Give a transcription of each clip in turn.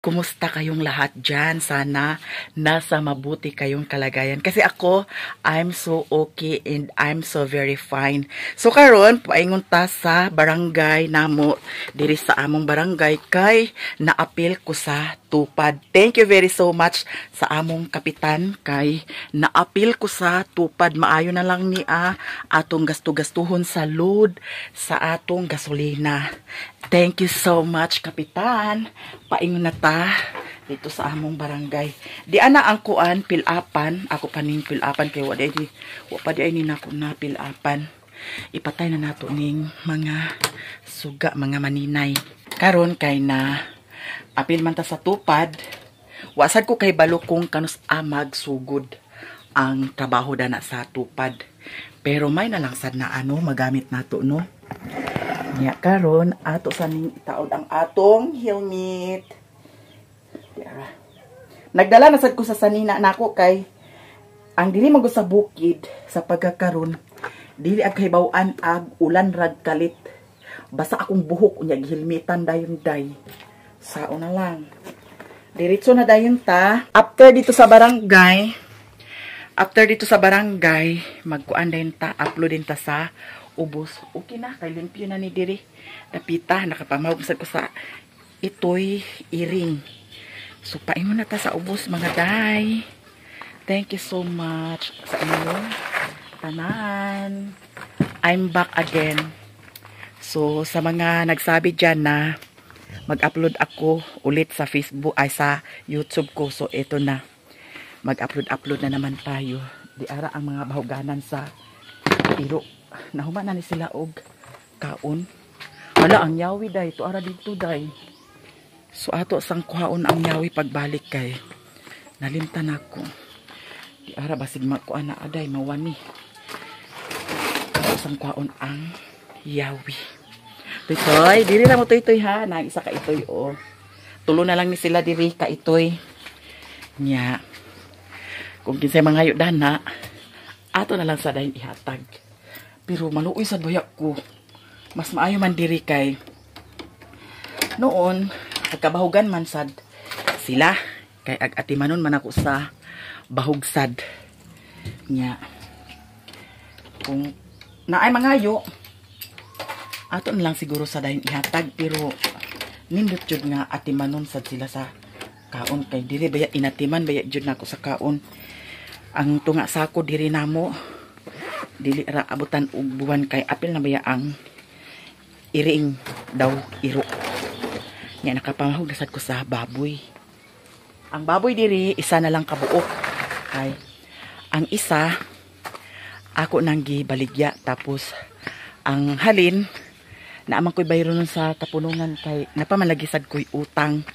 Kumusta kayong lahat dyan? Sana nasa mabuti kayong kalagayan. Kasi ako, I'm so okay and I'm so very fine. So karon paingon ta sa barangay namo, diri sa among barangay kay naapil ko sa tupad. Thank you very so much sa among kapitan kay naapil ko sa tupad. Maayo na lang niya atong gasto-gastuhon sa load sa atong gasolina. Thank you so much, kapitan. Paingon na ta dito sa among barangay. Di ana ang kuan pilapan, ako pa ning pilapan kay wa di wa pa di ay ni nako na pilapan. Ipatay na nato ning mga suga, mga maninay. Karon kay na apil man ta sa tupad, wasad ko kay balo kung kanus amag sugod ang trabaho dana sa tupad. Pero may na lang sad na ano magamit nato, no. Nya karon ato sa ning itaod ang atong helmet. Diara. Nagdala na sad ko sa sanina nako kay ang dili man sa bukid sa pagkakaron dili ag kahibaw-an ag ulan rag kalit. Basta akong buhok unya gihelmetan dayon day. Sao na lang. Diretso na dayon ta. After dito sa barangay, magkuan dayon ta, upload din ta sa ubos. Okay na, kay limpyo na ni diri. Dapita, nakapamawag sad ko sa itoy iring. So, paingon na ta sa ubos, mga day. Thank you so much sa inyong tanan. I'm back again. So, sa mga nagsabi dyan na mag-upload ako ulit sa Facebook, ay sa YouTube ko. So, ito na. Mag-upload-upload na naman tayo. Di ara ang mga bahuganan sa iro. Nahuman na ni sila og kaon. Wala ang yawi day. To ara dito day. So ato sang kuhaon ang yawi pagbalik kay nalimtan ako. Di ara basig makuha na aday mawani. Ato sang kuhaon ang yawi. Toy, diri ra mo toy toy ha. Na isa ka itoy oh. Tulo na lang ni sila diri ka itoy. Nya. Kung kinsay mangayo dana, ato na lang sa dayon ihatag. Pero maluoy sa buyak ko. Mas maayo man diri kay noon nagkabahugan man sad sila kay ag atimanon man ako sa bahugsad. Nya. Kung naay mangayo, ato na lang siguro sa dayon ihatag, pero nindot jud nga atimanon sad sila sa kaon kay diri baya inatiman baya jud nako sa kaon. Ang tunga sako diri namo dili ra abutan og buwan kay apil na baya ang iring daw iro. Nya nakapamahog na sad ko sa baboy. Ang baboy diri isa na lang kabuok kay ang isa ako nang gibaligya, tapos ang halin naaman ko'y bayro nun sa kapunungan kay napamalagi sad ko'y utang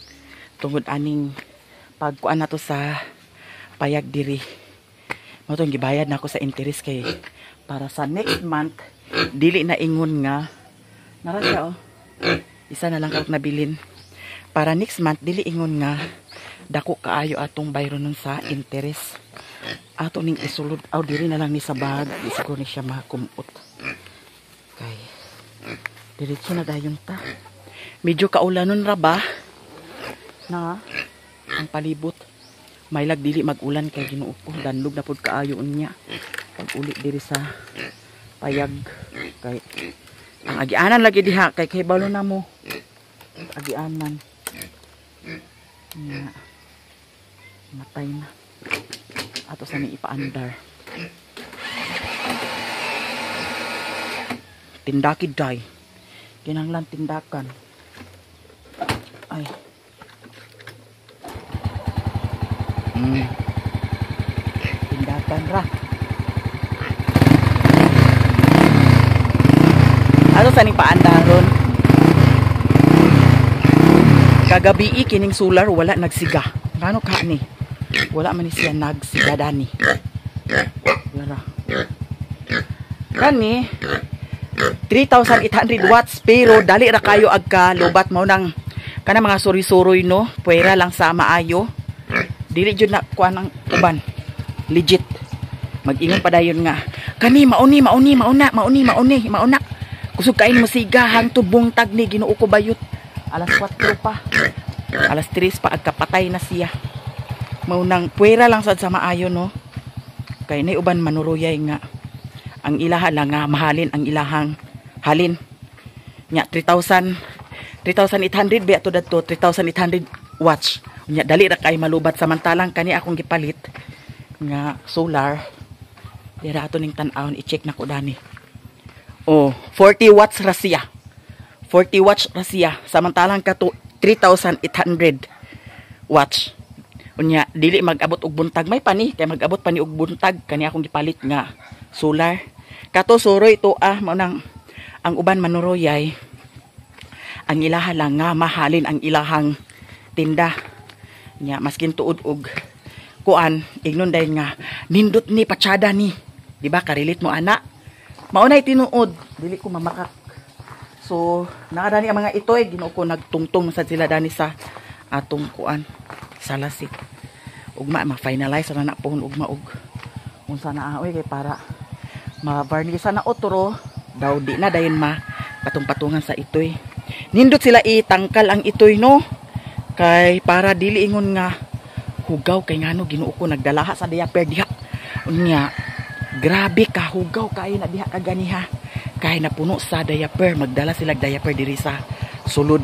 tungod aning pagkuan nato sa payag diri. Mao tong gibayad na ako sa interest kay para sa next month dili na ingon nga nara siya oh. Isa na lang kaot nabilin. Para next month dili ingon nga dako kaayo atong bayro nun sa interest. Ato ning isulod aw diri na lang ni sa bag, di siguro ni siya makumot. Kay diretso na dayon ta. Medyo kaulanon ra ba na ang palibot. Maylag dili mag-ulan kay Ginoo ko, danlog na pud kaayo unya. Pag uli diri sa payag kay ang agianan lagi diha kay kahibalo na mo. Agianan. Nya. Matay na. Ato sa ni ipaandar. Tindaki day. Kinahanglan tindakan. Ay. Tindakan ra. Ato sa ning paandaron. Kagabi kining solar wala nagsiga. Ngano ka ni? Wala man ni siya nagsiga dani. Wala. Kani 3,800 watts pero dali ra kayo agka lobat mao nang kana mga suri-suroy no, puwera lang sa maayo. Dili jud na kuan ang uban. Legit. Mag-ingon pa dayon nga kani mauni mauni mauna mauni mauni mauna. Kusog kain mo siga hangtod buntag ni Ginoo ko bayot. Alas 4 pa. Alas 3 pa agkapatay na siya. Maunang puwera lang sad sa maayo, no. Kay nay uban manuruyay nga ang ilaha lang nga mahalin ang ilahang halin. Nya 3,000 3,800 ba to dadto, 3,800 watts. Nya dali ra kay malubat, samantalang kani akong gipalit nga solar dira ato ning tan-awon, i-check nako dani. Oh, 40 watts ra siya. 40 watts ra siya samantalang kato 3,800 watts. Unya dili mag-abot og buntag, may pani kay mag-abot pa ni og buntag kani akong gipalit nga solar. Kato suroy to ah, mao nang ang uban manuroyay ang ilaha lang nga mahalin ang ilahang tinda. Nya maskin tuod og kuan ignon dayon nga nindot ni patsada ni. Di ba ka-relate mo ana? Mao nay tinuod, dili ko mamakak. So nakadani ang mga itoy, Ginoo ko, nagtungtong sad sila dani sa atong kuan sa lasik. Ugma ma-finalize na na pohon ugma og unsa na oy kay para ma-varnish na otro daw, di na dayon ma patong-patungan sa itoy. Nindot sila itangkal ang itoy, no, kay para dili ingon nga hugaw, kay ngano, Ginoo ko, nagdalaha sa diaper diha. Unya grabe ka hugaw kay na diha kaganiha kay napuno sa diaper, magdala sila diaper diri sa sulod.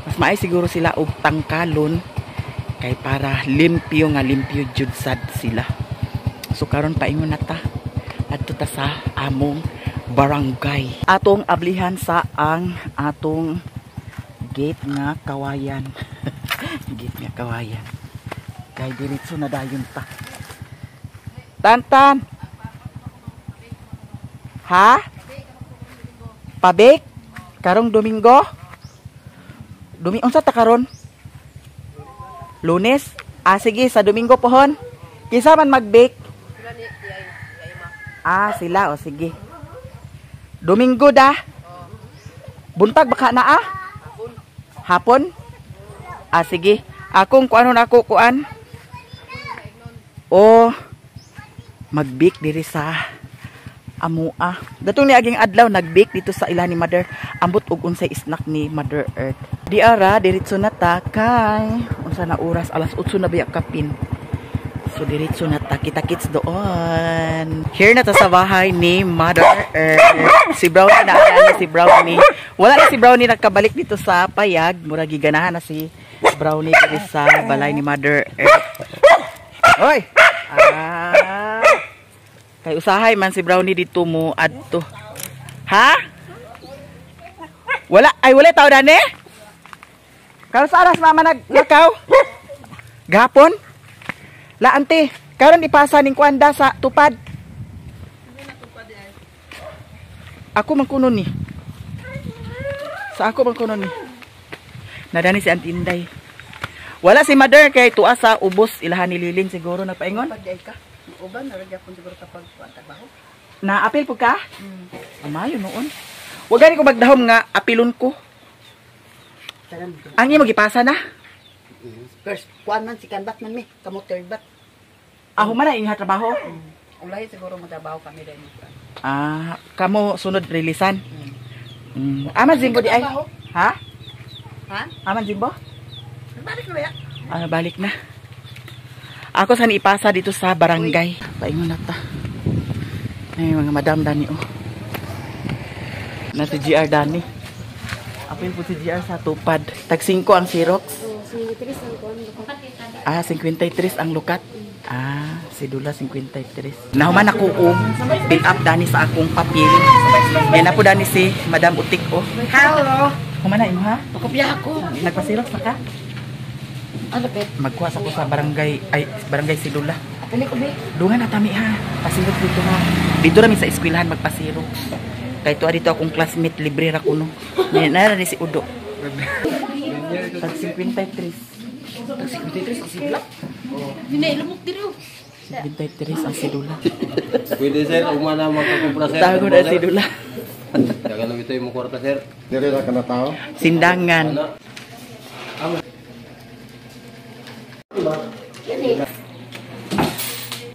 Mas maay siguro sila og tangkalon kay para limpyo nga limpyo jud sad sila. So karon paingon na ta adto ta sa among barangay. Atong ablihan sa ang atong gate nga kawayan. Gate nga kawayan. Kay diretso na dayon ta. Tantan. Ha? Pabek? Karong Domingo? Unsa ta karon? Lunes? Ah, sige, sa Domingo pohon. Kinsa man mag-bake? Ah, sila. O, sige. Domingo da. Buntag baka na ah? Hapon? Ah, sige. Akong kuano na ako kuan. O, mag-bake diri sa amua. Datong ni aging adlaw nag-bake dito sa ila ni Mother. Ambot og unsay snack ni Mother Earth. Di ara diretso na ta kay unsa na oras, alas 8 na biya kapin. So diretso na ta, kita-kits doon. Here na ta sa bahay ni Mother Earth. Si Brownie na na si Brownie. Wala na si Brownie nakabalik dito sa payag. Mura giganahan na si Brownie diri sa balay ni Mother Earth. Hoy. Ah. Kay usahay man si Brownie dito mo adto. Ha? Wala, ay wala tao dani? Karon sa aras mama naglakaw? Gapon? La ante, karon ipasa ning kuanda sa tupad. Ako man kuno ni. Sa ako man kuno ni. Nadani si Auntie Inday. Wala si Mother kay tuwa sa ubos ilahan ni Liling siguro nagpaingon. Pag ka. Uban na gyapon siguro kapag trabaho. Na-apil po ka? Amayo noon. Wag gani ko magdahom nga apilon ko. Ang imo gipasa na? First, kuan man si kanbat man mi, kamo third bat. Ah, human na inyong trabaho? Ulay siguro mo trabaho kami dahil. Ah, kamo sunod releasean. Aman Jimbo di ay. Ha? Ha? Aman Jimbo? Balik na ba ya? Ah, balik na. Ako san ipasa dito sa barangay. Paingon na ta. Ay, mga madam dani oh. Na si GR dani. Apil po si GR sa tupad. Tag 5 ang Xerox. Ah, 53 ang lukat. Ah, sidula 53. Nahuman ako og build up dani sa akong papel. Yan na po dani si Madam Utik oh. Hello. Human na imo ha? Pakopya ako. Nagpa-Xerox na ka? Ano pet? Magkuha sa ko sa barangay, ay barangay Sidula. Apili ko be. Dungan na tami ha. Pasirox dito ha. Dito rami sa eskwelahan magpasirox. Kay tuwa dito akong classmate libre ra kuno. Nara ni si Udo. Tag 53. Tag 53 ang sidula. Hinay lumok diri. 53 ang sidula. Pwede sir, ugma na magkakumpra sir. Tago na sidula. Dagan ito yung kwarta sir. Dire ra ka na tao. Sindangan. Ano?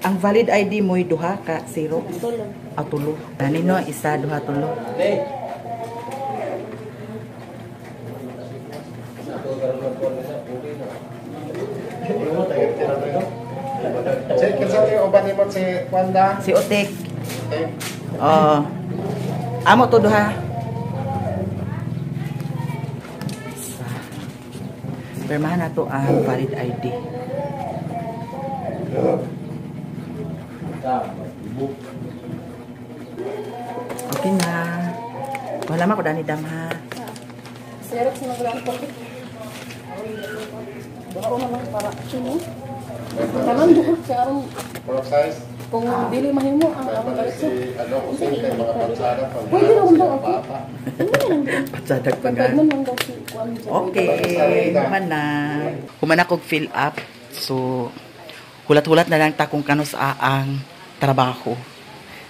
Ang valid ID mo'y duha ka Xerox. Tulo. Ah, tulo. Dani no, isa, duha, tulo. Hey. Check kinsa tayo uban nimo si Wanda. Si Otik. Oh. Amo to duha. Pirmahan na to ang valid ID. Okay na. Wala man ko dani dam ha. Xerox na lang ko. Baon na lang para sino? Tanan duha kay aron Crop size. kung dili mahimo ang among Balik diretso. si ano kung sino kay mga patsada pag Pwede na daw ako. Patsadag pa nga. Pagpagman lang daw si Kuan. Okay, human na. Human ako fill up. So, hulat-hulat na lang ta kung kano sa ang trabaho.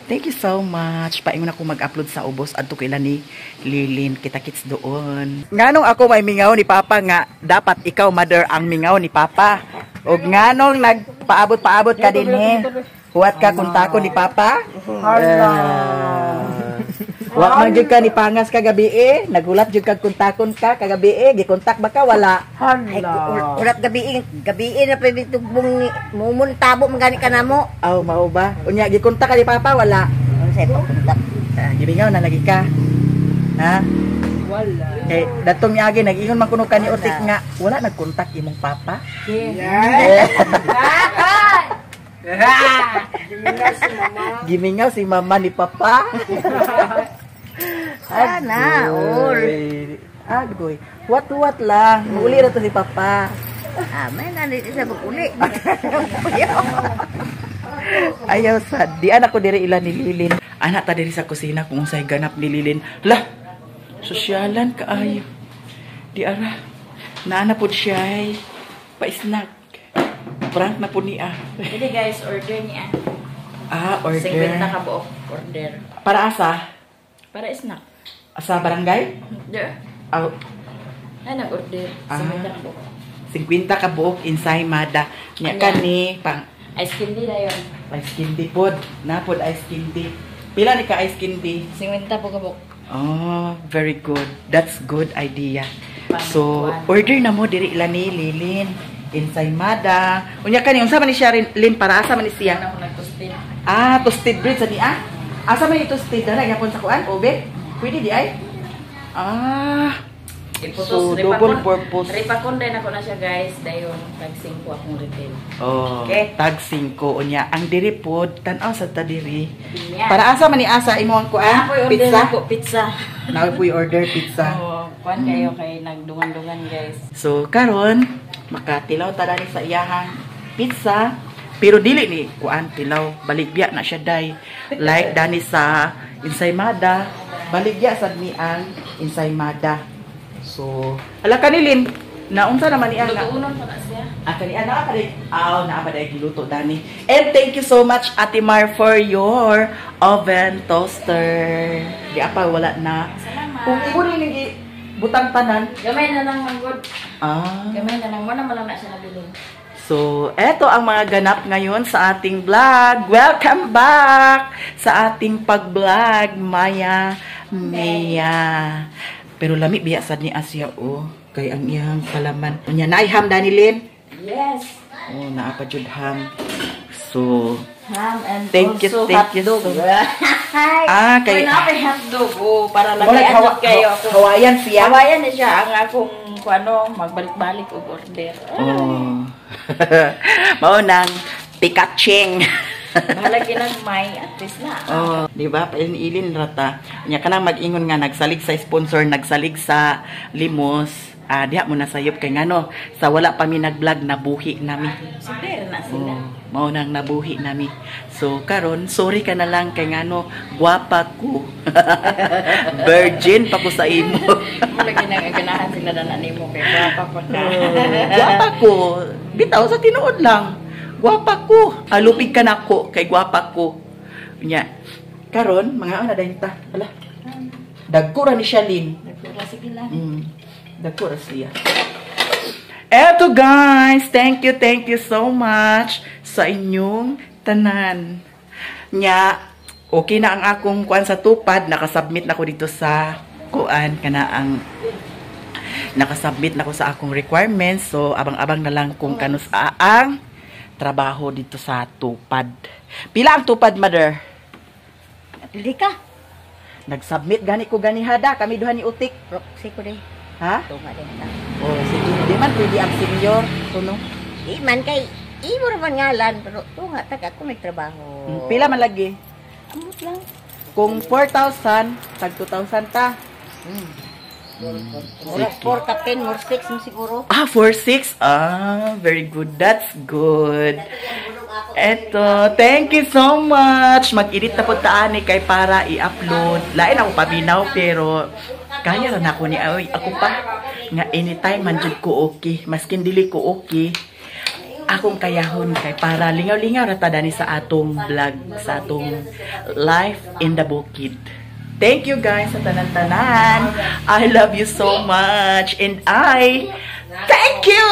Thank you so much. Paingon ako mag-upload sa ubos adto kila ni Lilin. Kita-kits doon. Nganong ako may mingaw ni Papa nga dapat ikaw, mother, ang mingaw ni Papa. Og nganong nagpaabot-paabot ka din eh. Huwat ka kung tako ni Papa? Hala. Wa man jud ka ni pangas kagabi eh. Nagulat jud kag kontakon ka kagabi eh. Gikontak ba ka wala? Ay, ulat gabi, gabi na pwede tugbong ni mumon tabo man gani ka namo. Aw, mao ba? Unya gikontak ka ni Papa wala. Ano sa pagpunta? Ah, gimingaw na lagi ka. Ha? Wala. Kay datong miagi nag-ingon man kuno ka ni Otik nga wala nagkontak imong papa. Gimingaw si mama ni papa. Sana, all. Agoy. Wat-wat lang. Muuli ra to si papa. Ah, may nani sa uli. Ayaw sa di anak ko diri ila ni Lilin. Anak ta diri sa kusina kung unsay ganap ni Lilin. Lah. Sosyalan kaayo. Di ara. Naana pod siya ay pa-snack. Prank na po niya. Hindi guys, order niya. Ah, order. 50 ka buok order. Para asa? Para snack. Sa barangay? There. Aw, Ay, nag-order. Ah. 50 ka buok. 50 ka buok ensaymada. Nya Anya. kani pang Ice candy na yun. ice candy pod. Na pod ice candy. Pila ni ka ice candy? 50 po ka buok. Oh, very good. That's good idea. So, Pang- order na mo diri ila ni Lilin. Ensaymada. Unya kani unsa man ni siya rin, Lin, para asa man ni siya? Ano ako nag-toasted. Ah, toasted bread sa niya. Asa man ni toasted dara gyapon sa kuan, obe? Pwede di ay? Ah. Iputos, So, double purpose. Ripakon din ako na siya guys. Dayon, tag 5 akong retail. Oh, Okay. tag 5 unya. Ang diri pod tan-aw sa ta diri. Pinya. Para asa man ni asa imo ang kuan? Ah, po order Pizza. ako, pizza. Naoy po order pizza. Oo, kuan kayo kay nagdungan-dungan guys. So karon makatilaw ta dani sa iyahang pizza pero dili ni kuan tilaw, baligya na siya day. Like dani sa ensaymada, baligya sad ni ang ensaymada. So ala kanilin naunsa naman niya nga Lutuunon pa na siya. Ah, kani ana ka rin. Aw, naa ba dahil giluto dani. And thank you so much, Ate Mar, for your oven toaster. Di apa wala na. Salamat. Kung imo rin yung butang tanan. Gamay na lang manggod. Ah. Gamay na lang. Wala man lang na siya nabilin. So, eto ang mga ganap ngayon sa ating vlog. Welcome back sa ating pag-vlog, Maya Mia. Pero lami biya sad ni Asya oh, kay ang iyang kalaman. Unya naay ham Danilin. Yes. Oh, naa pa jud ham. So, Ham and Thank you, also thank you hotdog. so Ah, Kay kay na kay hotdog oh, para Murag lagi kayo ako. Hawaiian siya. Hawaiian na siya ang akong kung ano, magbalik-balik og order. Oh. Mao nang pikaching. Bahala ginagmay at least na. Oh, di ba? Pailin-ilin rata. Nya kanang mag-ingon nga nagsalig sa sponsor, nagsalig sa limos. Ah, diha mo na sayop kay ngano sa wala pa mi nag-vlog nabuhi nami. Super na sila. Oh, mao nang nabuhi nami. So karon, sorry ka na lang kay ngano gwapa ko. Virgin pa ko sa imo. Mo lagi nang ganahan sila na nimo kay gwapa pa ka. Gwapa ko. Bitaw sa tinuod lang. Gwapa ko. Alupig ka nako kay gwapa ko. Nya. Karon mga ana dayon ta. Ala. Dagko ra ni siya Lin. Nagpura sige lang. Dagko ra siya. Eto guys, thank you so much sa inyong tanan. Nya, okay na ang akong kuan sa tupad, nakasubmit na ko dito sa kuan kana ang Nakasubmit na ko sa akong requirements. So, abang-abang na lang kung kanus-a ang trabaho dito sa Tupad. Pila ang Tupad, mother? Dili ka. Nag-submit gani ko gani hada. Kami duha ni Utik. Proxy ko din. Ha? Tunga din ka. Oh, sige. Di man pwede ang senior. Kuno. Di man kay imo ra man ngalan pero tunga ta ako nagtrabaho. Pila man lagi? Amot lang. Kung 4,000, tag 2,000 ta. Mura 4 captain, more 6 mo siguro. Ah, 4,6. Ah, very good. That's good. Eto, thank you so much. Mag-edit na po taani kay para i-upload. Lain ako paminaw pero kaya ra na ako ni ay, ako pa nga anytime man jud ko okay. Maskin dili ko okay. Akong kayahon kay para lingaw-lingaw ra ta dani sa atong vlog, sa atong life in the bukid. Thank you guys sa tanan-tanan. I love you so much and I thank you.